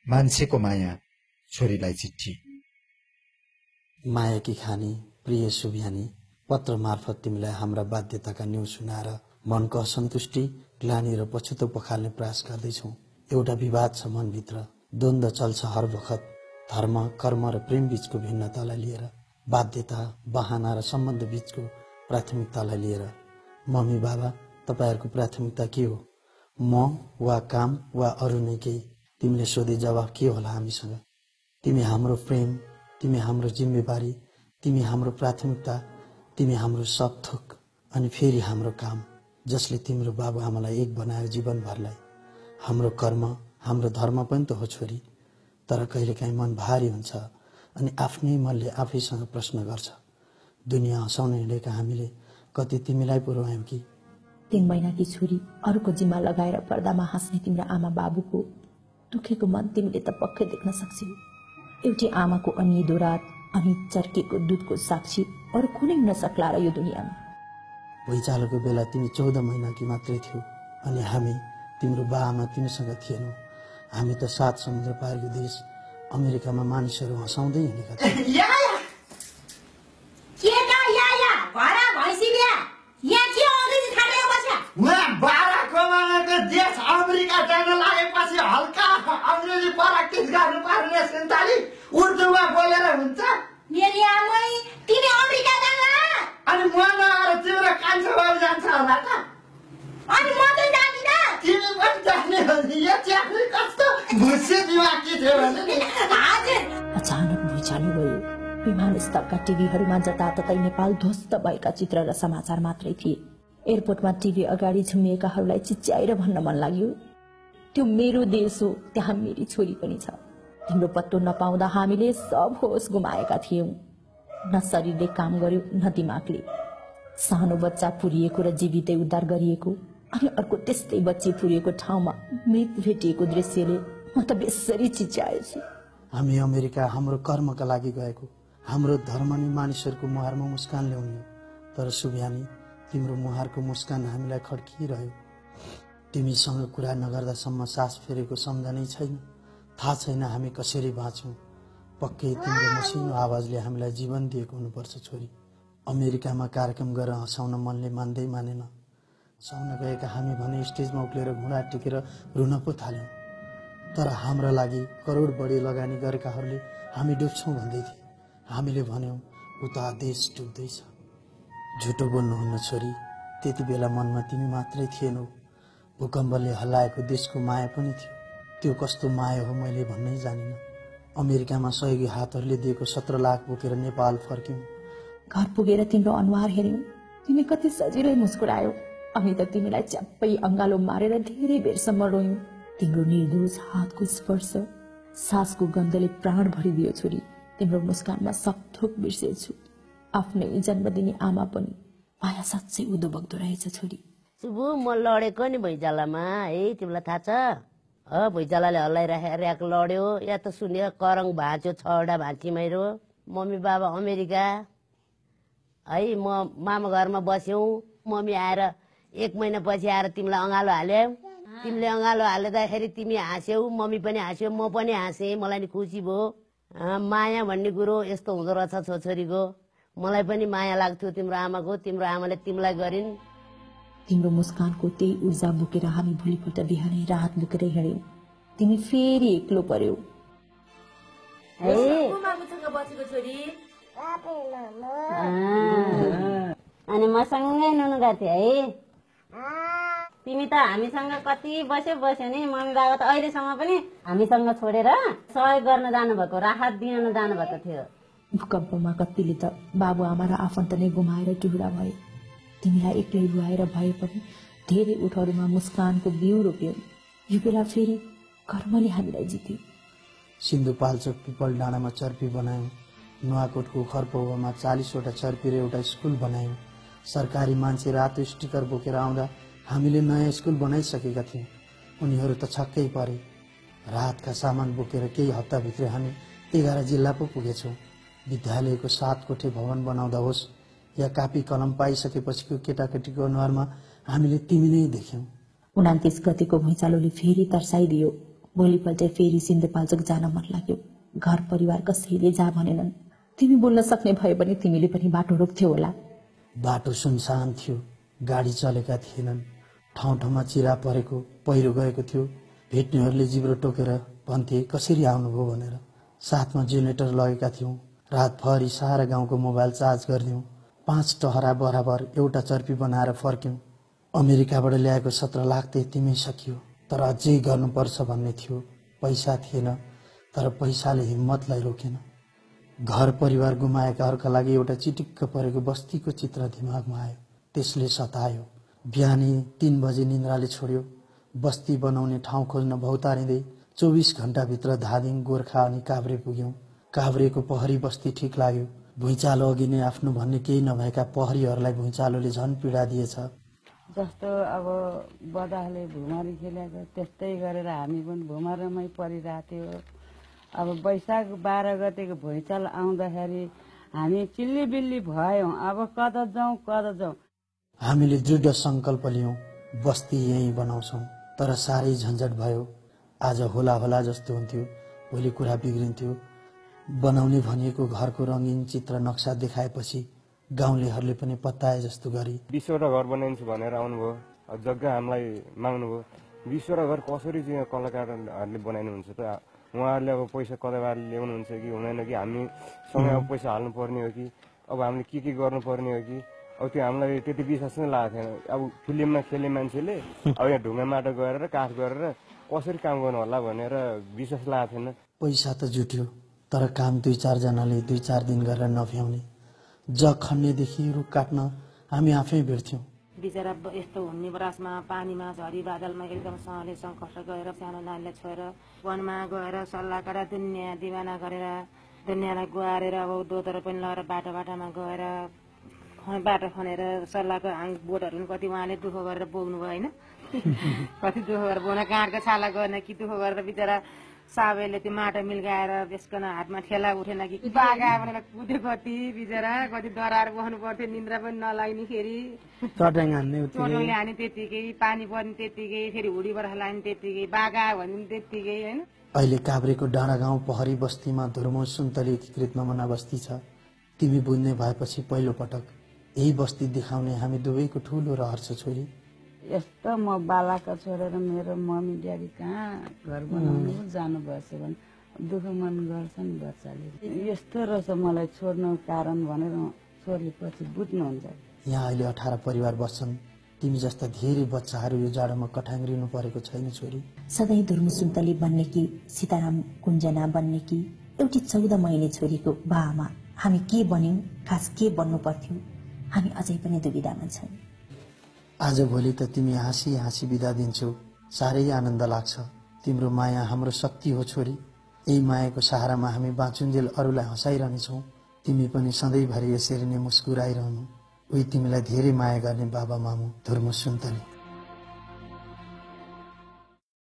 मान्छेको माया छोरीलाई चिठी। मायाकी खानी प्रिय सुब्यानी, पत्र मार्फत तिमीलाई हाम्रा बाध्यताका न्यु सुनाएर मनको असन्तुष्टि, ग्लानी र पछुतो पखाल्ने प्रयास गर्दैछौँ। एउटा विवाद छ मनभित्र, द्वन्द्व चल्छ हर वखत, धर्म, कर्म र प्रेम बीचको भिन्नतालाई लिएर, बाध्यता, बहाना र सम्बन्ध बीचको प्राथमिकतालाई लिएर। मम्मी बाबा, तपाईहरूको प्राथमिकता के हो? म वा काम वा अरू नै केही? तिमीले सोधे जवाफ के होला हामीसँग? तिमी हाम्रो प्रेम, तिमी हाम्रो जिम्मेवारी, तिमी हाम्रो प्राथमिकता, तिमी हाम्रो सब थोक, अनि फेरि हाम्रो काम, जसले तिम्रो बाबुआमालाई एक बनायो जीवनभरलाई। हाम्रो कर्म, हाम्रो धर्म पनि त हो छोरी। तर कहिलेकाहीँ मन भारी हुन्छ अनि आफ्नै मनले आफैसँग प्रश्न गर्छ, दुनियाँ हँसाउन हिँडेका हामीले कति तिमीलाई पुर्यायौँ कि? 3 महिनाकी छोरी अरूको जिम्मा लगाएर पर्दामा हाँस्ने तिम्रो आमा बाबुको दुखेको मन तिमीले त पक्कै देख्न सक्छौ। एउटी आमाको अनिदो रात अनि चर्केको दुधको साक्षी अरू कुनै हुन सक्ला र यो दुनियाँमा। भुइँचालोको बेला तिमी 14 महिनाकी मात्रै थियौ अनि हामी, तिम्रो बाआमा तिमीसँग थिएनौ। हामी त 7 समुद्र पारको देश अमेरिकामा मानिसहरू हँसाउँदै हिँडेका थियौँ। देश अमेरिका जान लागेपछि हल्का अंग्रेजी प्र्याक्टिस गर्नुपर्ने सन्ताली उर्दूमा बोलेर हुन्छ। मेरी आमै तिमी अमेरिका जान्न अनि म नआएर तिम्रो कान्छो बाबु जान्छ होला त? अनि म त जान्दिन। तिमी पनि जाने हो नि? यो च्याख्री कस्तो भुस्से दिमागी थियो भने नि। हजुर। अचानक भुइँचालो गयो। विमानस्थलका टिभीहरूमा जताततै नेपाल ध्वस्त भएका चित्र र समाचार मात्रै थिए। एयरपोर्टमा टिभी अगाडि झुमिएकाहरूलाई चिच्याएर भन्न मन लाग्यो, त्यो मेरो देश हो, त्यहाँ मेरी छोरी पनि छ। तिम्रो पत्तो नपाउँदा हामीले सब होस गुमाएका थियौं। न शरीरले काम गर्यो न दिमागले। सानो बच्चा पुरिएको र जीवितै उद्धार गरिएको अनि अर्को त्यस्तै बच्ची पुरिएको ठाउँमा मृत भेटिएको दृश्यले म त बेसरी चिच्याएछु। हामी अमेरिका हाम्रो कर्मका लागि गएको, हाम्रो धर्म नि मानिसहरूको मुहारमा मुस्कान ल्याउने। तर सुब्यानी, तिम्रो मुहारको मुस्कान हामीलाई खड्किरह्यो। तिमीसँग कुरा नगर्दासम्म सास फेरेको सम्झनै छैन। थाहा छैन हामी कसरी बाँच्यौं। पक्कै तिम्रो मसिनो आवाजले हामीलाई जीवन दिएको हुनुपर्छ छोरी। अमेरिकामा कार्यक्रम गरेर हँसाउन मनले मान्दै मानेन। साउन गएका हामी भने स्टेजमा उक्लेर घुँडा टेकेर रुन पो थाल्यौं। तर हाम्रा लागि करोड बढी लगानी गरेकाहरूले हामी डुब्छौं भन्दै थिए। हामीले भन्यौं उता देश डुब्दैछ। झुटो बोल्नुहुन्न छोरी, त्यति बेला मनमा तिमी मात्रै थिएनौ। भूकम्पले हल्लाएको देशको माया पनि थियो। त्यो कस्तो माया हो मैले भन्नै जानिन। अमेरिकामा सहयोगी हातहरूले दिएको 17 लाख बोकेर नेपाल फर्क्यौं। घर पुगेर तिम्रो अनुहार हेर्यौं। तिमी कति सजिलै मुस्कुरायौ। हामी त तिमीलाई च्याप्पै अंगालो मारेर धेरै बेरसम्म रोयौं। तिम्रो निर्दोष हातको स्पर्श, सासको गन्धले प्राण भरिदियो छोरी। तिम्रो मुस्कानमा सब थोक बिर्सेछु। आफ्नै जन्मदिनी आमा पनि माया साँच्चै उदो बग्दो रहेछ छोरी। सुबु, म लडेको नि भुइँचालोमा है, तिमीलाई थाहा छ? भुइँचालोले हल्लाइराखेर लड्यो। या त सुन्यो करङ भाँच्यो, 6वटा भाँची मेरो। मम्मी बाबा अमेरिका है, म मामा घरमा बस्यौं। मम्मी आएर 1 महिनापछि आएर तिमीलाई अँगालो हाल्यो। तिमीले अँगालो हाल्दाखेरि तिमी हाँस्यौ, मम्मी पनि हाँस्यो, म पनि हाँसेँ। मलाई नि खुसी भयो। माया भन्ने कुरो यस्तो हुँदो रहेछ छोरीको। मलाई पनि माया लाग्थ्यो तिम्रो आमाको। तिम्रो आमाले तिमीलाई गरिन्। तिम्रो मुस्कानको त्यही ऊर्जा बोकेर हामी भोलिपल्ट बिहानै राहत बोकेर हिँड्यौं। तिमी फेरि एक्लो पर्यौ। अनि मसँगै नुनु गर्थ्यो है। तिमी त हामीसँग कति बस्यो नि। मम्मी बाबा त अहिलेसम्म पनि हामीसँग छोडेर सहयोग गर्न जानुभएको, राहत दिन जानुभएको थियो। भूकम्पमा कतिले त बाबुआमा र आफन्त नै गुमाएर टुक्रा भए। तिमीलाई एक्लै रुवाएर भए पनि धेरै उठहरूमा मुस्कानको बिउ रोप्यौ। यो बेला फेरि कर्मले हामीलाई जित्यो। सिन्धुपाल्चोक पिपल डाँडामा चर्पी बनायौं। नुवाकोटको खरपौवामा 40वटा चर्पी र एउटा स्कुल बनायौं। सरकारी मान्छे रातो स्टिकर बोकेर आउँदा हामीले नयाँ स्कुल बनाइसकेका थियौं। उनीहरू त छक्कै परे। राहतका सामान बोकेर केही हप्ताभित्रै हामी 11 जिल्ला पो पुगेछौं। विद्यालयको 7 कोठे भवन बनाउँदा होस् या कापी कलम पाइसकेपछिको केटाकेटीको अनुहारमा हामीले तिमी नै देख्यौं। 29 गतेको भुइँचालोले फेरि तर्साइदियो। भोलिपल्ट फेरि सिन्धुपाल्चोक जान मन लाग्यो। घर परिवार कसैले जा भनेनन्। तिमी बोल्न सक्ने भयो भने तिमीले पनि बाटो रोक्थ्यौ होला। बाटो सुनसान थियो, गाडी चलेका थिएनन्। ठाउँ ठाउँमा चिरा परेको, पहिरो गएको थियो। भेट्नेहरूले जिब्रो टोकेर भन्थे कसरी आउनुभयो भनेर। साथमा जेनेरेटर लगेका थियौँ। रातभरि सारा गाउँको मोबाइल चार्ज गरिदिउँ। 5 टहरा बराबर एउटा चर्पी बनाएर फर्क्यौँ। अमेरिकाबाट ल्याएको 17 लाख त यतिमै सकियो। तर अझै गर्नुपर्छ भन्ने थियो। पैसा थिएन, तर पैसाले हिम्मतलाई रोकेन। घर परिवार गुमाएकाहरूका लागि एउटा चिटिक्क परेको बस्तीको चित्र दिमागमा आयो। त्यसले सतायो। बिहानी 3 बजे निन्द्राले छोड्यो। बस्ती बनाउने ठाउँ खोज्न भौतारिँदै 24 घण्टाभित्र धादिङ, गोर्खा अनि काभ्रे पुग्यौँ। काभ्रेको पहरी बस्ती ठिक लाग्यो। भुइँचालो अघि नै आफ्नो भन्ने केही नभएका पहरीहरूलाई भुइँचालोले झन् पीडा दिएछ। जस्तो अब बदाले भुमारी खेलेको त्यस्तै गरेर हामी पनि भुमारमै परिरहेको थियो। अब वैशाख 12 गतेको भुइँचालो आउँदाखेरि हामी चिल्लीबिल्ली भयौँ। अब कता जाउँ। हामीले दृढ संकल्प लियौँ, बस्ती यहीँ बनाउँछौँ। तर साह्रै झन्झट भयो। आज होला जस्तो हुन्थ्यो, भोलि कुरा बिग्रिन्थ्यो। बनाउने भनिएको घरको रङ्गीन चित्र नक्सा देखाएपछि गाउँलेहरूले पनि पत्ताए जस्तो गरी 20वटा घर बनाइन्छ भनेर आउनुभयो। जग्गा हामीलाई माग्नुभयो। 20वटा घर कसरी चाहिँ कलाकारहरूले बनाइनुहुन्छ त? उहाँहरूले अब पैसा कताबाट ल्याउनुहुन्छ कि हुँदैन कि हामीसँग अब पैसा हाल्नु पर्ने हो कि अब हामीले के गर्नुपर्ने हो कि अब त्यो हामीलाई त्यति विश्वास नै लागेको थिएन। अब फिल्ममा खेल्ने मान्छेले अब यहाँ ढुङ्गा माटो गरेर काठ गरेर कसरी काम गर्नु होला भनेर विश्वास लागेको थिएन। पैसा त जुट्यो, तर काम 2-4 जनाले 2-4 दिन गरेर नभ्याउने। जग खन्नेदेखि रुख काट्न हामी आफै भेट्थ्यौँ। बिचरा यस्तो हुने बरासमा, पानीमा, झरी बादलमा एकदम सहले सङ्कट गएर सानो नानीलाई छोएर वनमा गएर सल्लाह गरेर दुनियाँ दिवाना गरेर दुनियाँलाई गुहारेर अब दोधर पनि लगेर बाटोमा गएर बाटो खनेर सल्लाहको बोटहरू पनि कति उहाँले दुःख गरेर बोक्नु भयो होइन। कति दुःख गरेर बोक्न गाँडको छाला गर्न कि दुःख गरेर बिचरा साबेले त्यो माटो मिल्काएर त्यसको हातमा ठेला उठेन कि बागा भनेर कुद्यो। कति बिचरा कति डराएर बस्नु पर्थ्यो। निन्द्रा पनि नलाग्ने, फेरि चोटोले हाने त्यत्तिकै, पानी पर्ने त्यत्तिकै, फेरि हुडी बर्खा लाग्ने त्यत्तिकै, बागा भन्ने त्यत्तिकै होइन। अहिले काभ्रेको डाँडा गाउँ पहरी बस्तीमा धुर्मो सुन्तली एकीकृत मना बस्ती छ। तिमी बुझ्ने भएपछि पहिलो पटक यही बस्ती देखाउने हामी दुवैको ठुलो रहर छ छोरी। यस्तो म बालाका छोडेर मेरो मम्मी ड्याडी कहाँ घर बनाउनु जानुभएछ भने दुःख मन गर्छ नि बच्चाले। यस्तो रहेछ मलाई छोड्नु कारण भनेर छोरीले पछि बुझ्नुहुन्छ। यहाँ अहिले 18 परिवार बस्छन्। तिमी जस्ता धेरै बच्चाहरू यो जाडोमा कठाङ्ग्रिनु परेको छैन छोरी। सधैँ धुर्मु सुन्तली बन्ने कि सीताराम कुञ्जना बन्ने कि एउटी 14 महिने छोरीको बाआमा हामी के बन्यौं, खास के बन्नु पर्थ्यो, हामी अझै पनि दुविधामा छौँ। आज भोलि त तिमी हाँसी हाँसी बिदा दिन्छौ। साह्रै आनन्द लाग्छ। तिम्रो माया हाम्रो शक्ति हो छोरी। यही मायाको सहारामा हामी बाँचुन्जेल अरूलाई हँसाइरहनेछौँ। तिमी पनि सधैँभरि यसरी नै मुस्कुराइरहनु। उही तिमीलाई धेरै माया गर्ने बाबा मामु धुर्मु सुन्तली।